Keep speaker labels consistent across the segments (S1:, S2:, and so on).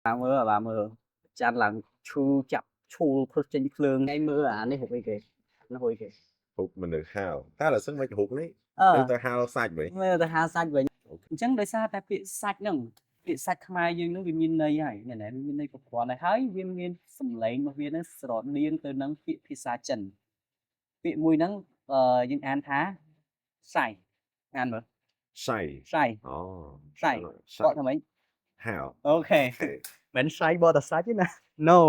S1: បាទមើលបាទមើលច័ន្ទឡើងឈឺចាប់ឈូលព្រឹសចេញភ្លើងឯងមើលអានេះរូបអីគេនេះរូបអីគេ
S2: រូបមនុស្សហាលតែបើសិនមិនរូបនេះ
S1: អឺ
S2: ទៅទៅហាលសាច់វិញ
S1: មើលទៅហាលសាច់វិញអញ្ចឹងដោយសារតែពាក្យសាច់ហ្នឹងពាក្យសាច់ខ្មែរយើងហ្នឹងវាមានន័យហើយណែណែវាមានន័យគ្រប់គ្រាន់ហើយហើយវាមានសំឡេងរបស់វាហ្នឹងស្រដៀងទៅនឹងពាក្យភាសាចិនពាក្យមួយហ្នឹងអឺយើងអានថាសៃអានមើល
S2: សៃ
S1: សៃ
S2: អូ
S1: សៃ
S2: សៃ
S1: បកថាម៉េច
S2: ហាល
S1: Okay មិនសៃបកតែសាច់ទេណា No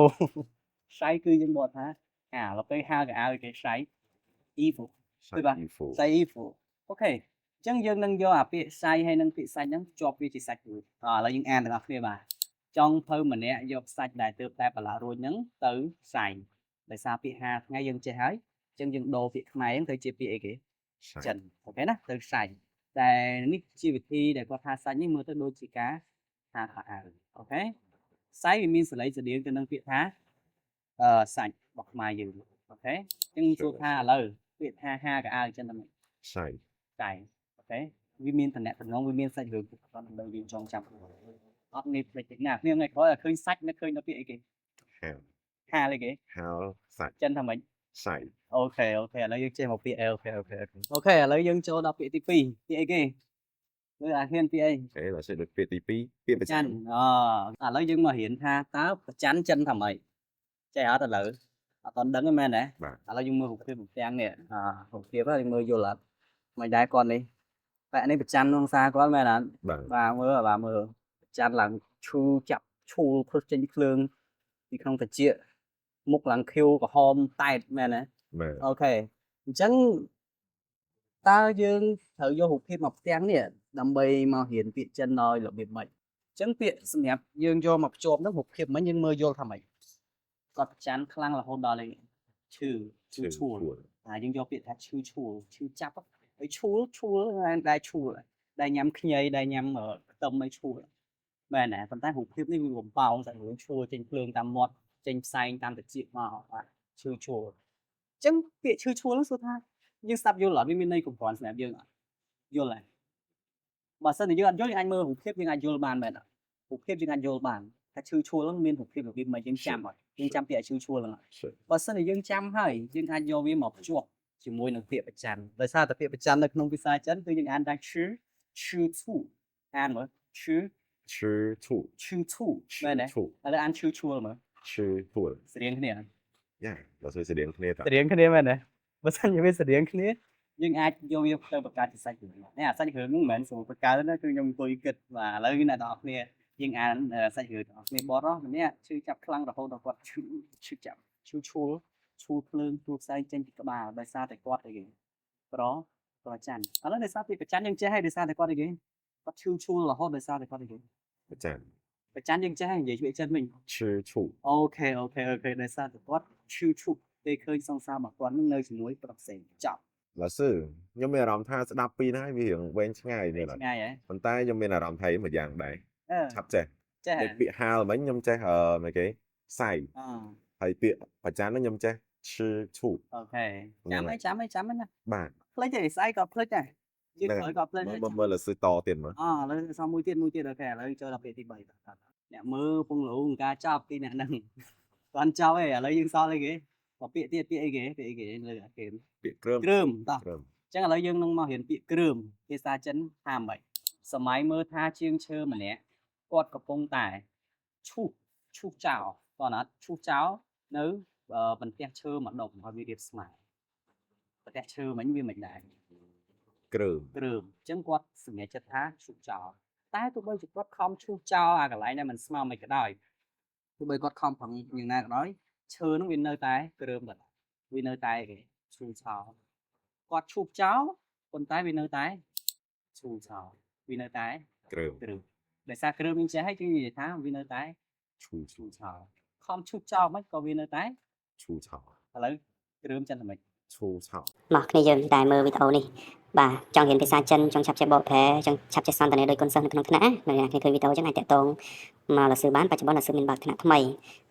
S1: សៃគឺយើងបកថាអាដល់ពេលហាលកៅអៅគេសៃ evil
S2: សៃ
S1: 对吧
S2: 衣服
S1: សៃ evil Okay អញ្ចឹងយើងនឹងយកអាពាក្យសៃហើយនឹងពាក្យសាច់ហ្នឹងភ្ជាប់វាជាសាច់មួយអឥឡូវយើងអានទាំងអស់គ្នាបាទចង់ភៅម្នាក់យកសាច់ដែលទើបតែប្រឡាក់រួចហ្នឹងទៅសៃដោយសារពាក្យហាថ្ងៃយើងចេះហើយអញ្ចឹងយើងដូរពាក្យខ្មែរហ្នឹងទៅជាពាក្យអីគេ
S2: សៃ
S1: ចិន okay ណាទៅសាច់តែនេះជាវិធីដែលគាត់ថាសាច់នេះមើលទៅដូចជាការថាខោអាវ okay សាច់វាមានសលេងស្តៀងទៅនឹងពាក្យថាអឺសាច់របស់ខ្មែរយើង okay អញ្ចឹងសួរថាឥឡូវពាក្យថាហាកៅអៅចិនទៅម៉េច
S2: សៃ
S1: តែ okay វាមានតំណែងវាមានសាច់រឿងគ្រប់គ្រាន់ដើម្បីយើងចងចាំអត់ងាយភ្លេចទេណាគ្នាថ្ងៃក្រោយឲ្យឃើញសាច់នឹកឃើញដល់ពាក្យអីគេ
S2: ហាល
S1: ហាលអីគេ
S2: ហាលសាច់
S1: ចិនថាម៉េច
S2: សៃ
S1: Okay ឥឡូវយើងចេះមកពាក្យ okay okay ឥឡូវយើងចូលដល់ពាក្យទី2ពាក្យអីគេមើលអាហ៊ានពាក្យអី
S2: អេដល់សិដូចពាក្យទី2ពាក្យប្រ
S1: ច័
S2: ច័ន
S1: ន្ទអូឥឡូវយើងមករៀនថាតើប្រច័នចិនថាម៉េចចេះអត់ឥឡូវអត់តន់ដឹងទេមែនទេ
S2: បាទ
S1: ឥឡូវយើងមើលរូបភាពទាំងនេះអរូបភាពហ្នឹងយើងមើលយល់អត់មិនដែរគាត់នេះបែបនេះប្រច័នក្នុងសារគាត់មែនអត់
S2: បាទ
S1: បាទមើលបាទមើលប្រច័នឡើងឈឺចាប់ឈូលព្រឹសចេញភ្លើងពីក្នុងត្រចៀកមុខឡើងខៀវក្រហមតែតមែនទេ
S2: បាទ
S1: Okay អញ្ចឹងតើយើងត្រូវយករូបភាពមកផ្ទាំងនេះដើម្បីមករៀនពាក្យចិនដោយរបៀបម៉េចអញ្ចឹងពាក្យសម្រាប់យើងយកមកភ្ជាប់ហ្នឹងរូបភាពមិញយើងមើលយល់ថាម៉េចគាត់ប្រច័នខ្លាំងរហូតដល់ឯឈឺឈឺឈួលអាយើងយកពាក្យថាឈឺឈួលឈឺចាប់ហើយឈួលឈួលដែរឈួលដែរញ៉ាំខ្ញីដែរញ៉ាំខ្ទឹមអីឈួលមែនណាប៉ុន្តែរូបភាពនេះវាបំប៉ោងសាច់រឿងឈួលចេញភ្លើងតាមមាត់ចេញផ្សែងតាមត្រចៀកមកបាទឈឺឈួល អញ្ចឹងពាក្យឈឺឈួលហ្នឹងសួរថាយើងស្ដាប់យល់អត់វាមានន័យគ្រប់គ្រាន់សម្រាប់យើងអត់យល់ហើយបើសិនជាយើងអត់យល់យើងអាចមើលរូបភាពយើងអាចយល់បានមែនអត់រូបភាពយើងអាចយល់បានថាឈឺឈួលហ្នឹងមានរូបភាពរបៀបម៉េចយើងចាំអត់យើងចាំពាក្យឈឺឈួលហ្នឹងអត់
S2: សៃ
S1: បើសិនជាយើងចាំហើយយើងអាចយកវាមកភ្ជាប់ជាមួយនឹងពាក្យប្រច័នដោយសារតែពាក្យប្រច័ននៅក្នុងភាសាចិនគឺយើងអានថាឈឺឈឺឈូអានមើលឈឺ
S2: ឈឺឈូ
S1: ឈឺឈូមែនទេ
S2: ឈូ
S1: ឥឡូវអានឈឺឈួលមើល
S2: ឈឺឈួល
S1: ស្រៀងគ្នាអត់
S2: យ៉ាដល់សិស្តៀងគ្នាតា
S1: ស្រៀងគ្នាមែនទេបើសិនជាវាស្រៀងគ្នាយើងអាចយកវាទៅបង្កើតជាសាច់រឿងនេះអាសាច់រឿងហ្នឹងមិនមែនស្រួលបង្កើតទេណាគឺខ្ញុំអង្គុយគិតបាទឥឡូវអ្នកទាំងអស់គ្នាយើងអានសាច់រឿងទាំងអស់គ្នាបត់ម្នាក់ឈឺចាប់ខ្លាំងរហូតដល់គាត់ឈឺឈឺចាប់ឈឺឈួលឈួលភ្លើងជួផ្សែងចេញពីក្បាលដោយសារតែគាត់អីគេប្រប្រច័នឥឡូវដោយសារពីប្រច័នយើងចេះហើយដោយសារតែគាត់អីគេគាត់ឈឺឈួលរហូតដោយសារតែគាត់អីគេ
S2: ប្រច័ន
S1: ប្រច័នយើងចេះហើយនិយាយពាក្យចិនវិញ
S2: ឈឺឈូ
S1: Okay ដោយសារតែគាត់ឈឺឈប់ពេលឃើញសង្សាររបស់គាត់នឹងនៅជាមួយប្រុសផ្សេងចប់
S2: ឡាស៊ឺខ្ញុំមានអារម្មណ៍ថាស្ដាប់ពីហ្នឹងហើយវារៀងវែងឆ្ងាយនេះ
S1: ឆ្ងាយហ៎
S2: ប៉ុន្តែខ្ញុំមានអារម្មណ៍ថាមួយយ៉ាងដែរ
S1: អឺ
S2: ឆាប់ចេះ
S1: ចេះ
S2: ដូចពាក្យហាលមិញខ្ញុំចេះអឺមិនគេសៃ
S1: អ
S2: ហើយពាក្យប្រច័នហ្នឹងខ្ញុំចេះឈឺឈូ
S1: Okay ចាំហើយចាំហើយចាំហើយណា
S2: បាទ
S1: ភ្លេចទេស្អែកក៏ភ្លេចដែរយើងក្រោយក៏ភ្លេចដែរ
S2: មើលមើលឡាស៊ឺតទៀតមើល
S1: អឥឡូវសល់មួយទៀតមួយទៀត okay ឥឡូវចូលដល់ពាក្យទី3បាទអ្នកមើលពងលូការចប់ពីអ្នកហ្នឹងគាត់ចប់ឯងឥឡូវយើងសល់អីគេបើពាក្យទៀតពាក្យអីគេពាក្យអីគេលើអាគេ
S2: ពាក្យគ្រើម
S1: គ្រើមតោះ
S2: គ្រើម
S1: អញ្ចឹងឥឡូវយើងនឹងមករៀនពាក្យគ្រើមភាសាចិនថាម៉េចសម័យមើលថាជាងឈើម្នាក់គាត់កំពុងតែឈូសឈូសចោលតោះណាត់ឈូសចោលនៅបន្ទះឈើមួយដុំឲ្យវារៀបស្មើបន្ទះឈើមិញវាមិនដែរ
S2: គ្រើម
S1: គ្រើមអញ្ចឹងគាត់សម្រេចចិត្តថាឈូសចោលតែទោះបីជាគាត់ខំឈូសចោលអាកន្លែងដែលមិនស្មើមិនក៏ដោយទោះបីគាត់ខំប្រឹងយ៉ាងណាក៏ដោយឈើហ្នឹងវានៅតែគ្រើមដដែលវានៅតែគេឈូសចោលគាត់ឈូសចោលប៉ុន្តែវានៅតែឈូសចោលវានៅតែ
S2: គ្រើម
S1: គ្រើមដោយសារគ្រើមយើងចេះហើយគឺនិយាយថាវានៅតែ
S2: ឈូ
S1: ឈូសចោលខំឈូសចោលមិនក៏វានៅតែ
S2: ឈូឆោ
S1: ឥឡូវគ្រើមចិនល្មិច
S2: ឈូឆោ
S3: មកគ្នាយើងតែមើលវីដេអូនេះបាទចង់រៀនភាសាចិនចង់ឆាប់ចេះបកប្រែចង់ឆាប់ចេះសន្ទនាដោយកូនសិស្សនៅក្នុងថ្នាក់ណាអ្នកគ្នាឃើញវីដេអូចឹងអាចតាក់ទងមកលសឺបានបច្ចុប្បន្នលសឺមានបើកថ្នាក់ថ្មី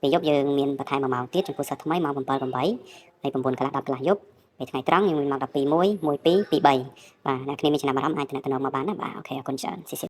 S3: ពេលយប់យើងមានបន្ថែម1ម៉ោងទៀតចំពោះសិស្សថ្មីម៉ោង7 8ហើយ9កន្លះ10កន្លះយប់ពេលថ្ងៃត្រង់យើងមានម៉ោង12 1 1 2 2 3បាទអ្នកគ្នាមានចំណាប់អារម្មណ៍អាចទំនាក់ទំនងមកបានណាបាទ okay អរគុណច្រើន 谢谢។